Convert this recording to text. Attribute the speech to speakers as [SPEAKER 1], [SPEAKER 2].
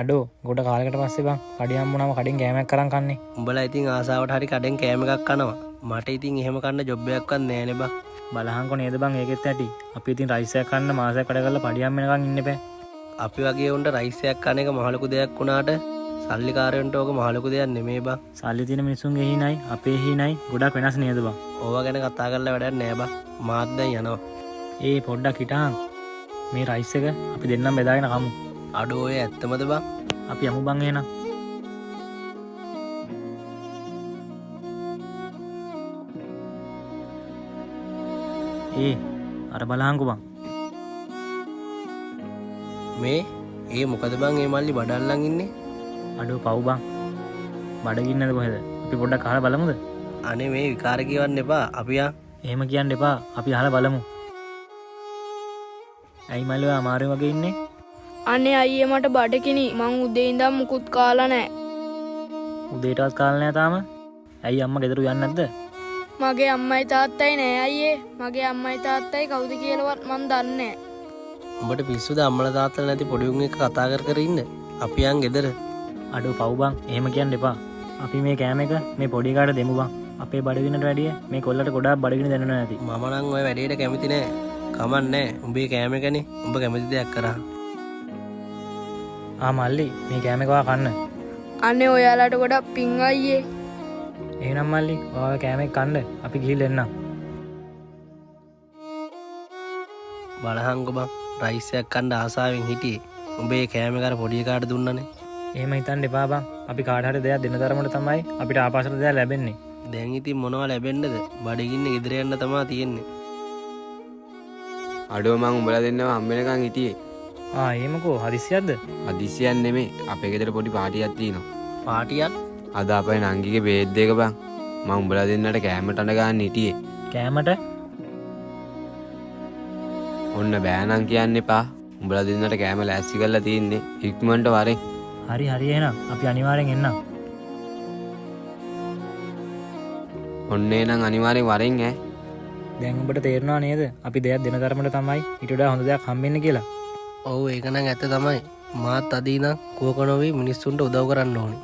[SPEAKER 1] අඩෝ, ගොඩ කාලෙකට පස්සේ බං කඩේ හම්බුනාම කඩෙන් කෑමක් අරන් කන්නේ.
[SPEAKER 2] උඹලා ඉතින් ආසාවට හරි කඩෙන් කෑම එකක් කනවා. මට ඉතින් එහෙම කන්න ජොබ් එකක්වත් නෑනේ බං.
[SPEAKER 1] බලහන්කො නේද බං ඒකෙත් ඇටි. අපි ඉතින් රයිස් එකක් කන්න මාසයක් වැඩ කරලා පඩි හම්බ වෙනකන් ඉන්න එපා.
[SPEAKER 2] අපි වගේ උන්ට රයිස් එකක් කන එක මහ ලොකු දෙයක් වුණාට සල්ලිකාරයන්ට ඕක මහ ලොකු දෙයක් නෙමේ බං.
[SPEAKER 1] සල්ලි තියෙන මිනිස්සුන්ගේ හීනයි අපේ හීනයි ගොඩක් වෙනස් නේද බං?
[SPEAKER 2] ඕවා ගැන කතා කරලා වැඩක් නෑ බං. මාත් දැන් යනවා.
[SPEAKER 1] ඒ පොඩ්ඩක් හිටහන්. මේ රයිස් එක අපි දෙන්නම් බෙදාගෙන කමු.
[SPEAKER 2] අඩෝ, ඔය ඇත්තමද බං?
[SPEAKER 1] අපි යමු බං එහෙනම්. ඒ අර බලහන්කො බං.
[SPEAKER 2] මේ ඒ මොකද බං ඒ මල්ලි බඩ අල්ලන් ඉන්නේ?
[SPEAKER 1] අඩෝ පව් බං. බඩගින්නද කොහෙද? අපි පොඩ්ඩක් අහලා බලමුද?
[SPEAKER 2] අනේ මේ විකාර කියවන්න එපා. අපි යන්.
[SPEAKER 1] එහෙම කියන්න එපා. අපි අහලා බලමු. ඇයි මල්ලි ඔයා අමාරුවෙන් වගේ ඉන්නේ?
[SPEAKER 3] අනේ අයියේ, මට බඩගිනි. මං උදේ ඉඳන් මුකුත් කාලා නෑ.
[SPEAKER 1] උදේටවත් කාලා නෑ තාම? ඇයි අම්මා ගෙදර උයන්නේ නැද්ද?
[SPEAKER 3] මගේ අම්මයි තාත්තයි නෑ අයියේ. මගේ අම්මයි තාත්තයි කවුද කියලාවත් මං දන්නේ නෑ.
[SPEAKER 2] උඹට පිස්සුද අම්මලා තාත්තලා නැති පොඩි උන් එක්ක කතා කර කර ඉන්න? අපි යන් ගෙදර.
[SPEAKER 1] අඩෝ පව් බං, එහෙම කියන්න එපා. අපි මේ කෑම එක මේ පොඩි එකාට දෙමු බං. අපේ බඩගින්නට වැඩිය මේ කොල්ලට ගොඩාක් බඩගිනි දැනෙනවා ඇති.
[SPEAKER 2] මම නම් ඔය වැඩේට කැමති නෑ. කමක් නෑ. උඹේ කෑම එකනේ. උඹ කැමති දෙයක් කරා.
[SPEAKER 1] ආ මල්ලි, මේ කෑම එක ඔයා කන්න.
[SPEAKER 3] අනේ ඔයාලට ගොඩක් පිං අයියේ.
[SPEAKER 1] එහෙනම් මල්ලි, ඔයා කෑම එක කන්න. අපි ගිහිල්ලා එන්නම්.
[SPEAKER 2] බලහන්කො බං, රයිස් එකක් කන්න ආසාවෙන් හිටියේ. උඹේ කෑම එක අර පොඩි එකාට දුන්නනේ.
[SPEAKER 1] එහෙම හිතන්න එපා බං. අපි කාට හරි දෙයක් දෙන තරමට තමයි අපිට ආපස්සට දෙයක් ලැබෙන්නේ.
[SPEAKER 2] දැන් ඉතින් මොනවා ලැබෙන්නද? බඩගින්න ගෙදර යන්න තමා තියෙන්නේ.
[SPEAKER 4] අඩෝ මං උඹලා දෙන්නව හම්බ වෙනකන් හිටියේ.
[SPEAKER 1] ආ එහෙමකෝ, හදිස්සියක්ද?
[SPEAKER 4] හදිස්සියක් නෙමෙයි, අපේ ගෙදර පොඩි පාටියක් තියෙනවා.
[SPEAKER 2] පාටියක්?
[SPEAKER 4] අද අපේ නංගිගේ බේත් එක බං. මං උඹලා දෙන්නට කෑමට අඬ ගන්න හිටියේ.
[SPEAKER 1] කෑමට?
[SPEAKER 4] ඔන්න බෑ නම් කියන්න එපා. උඹලා දෙන්නට කෑම ලෑස්ති කරලා තියෙන්නේ. ඉක්මනට වරෙන්.
[SPEAKER 1] හරි හරි, එහෙනම් අපි අනිවාර්යෙන් එන්නම්.
[SPEAKER 4] ඔන්න එහෙනම් අනිවාර්යෙන් වරෙන් ඈ.
[SPEAKER 1] දැන් උඹට තේරෙනවා නේද අපි දෙයක් දෙන තරමට තමයි ඊට වඩා හොඳ දෙයක් හම්බෙන්නේ කියලා?
[SPEAKER 2] ඔව්, ඒක නම් ඇත්ත තමයි. මාත් අද ඉඳන් කුහක නොවී මිනිස්සුන්ට උදව් කරන්න ඕනි.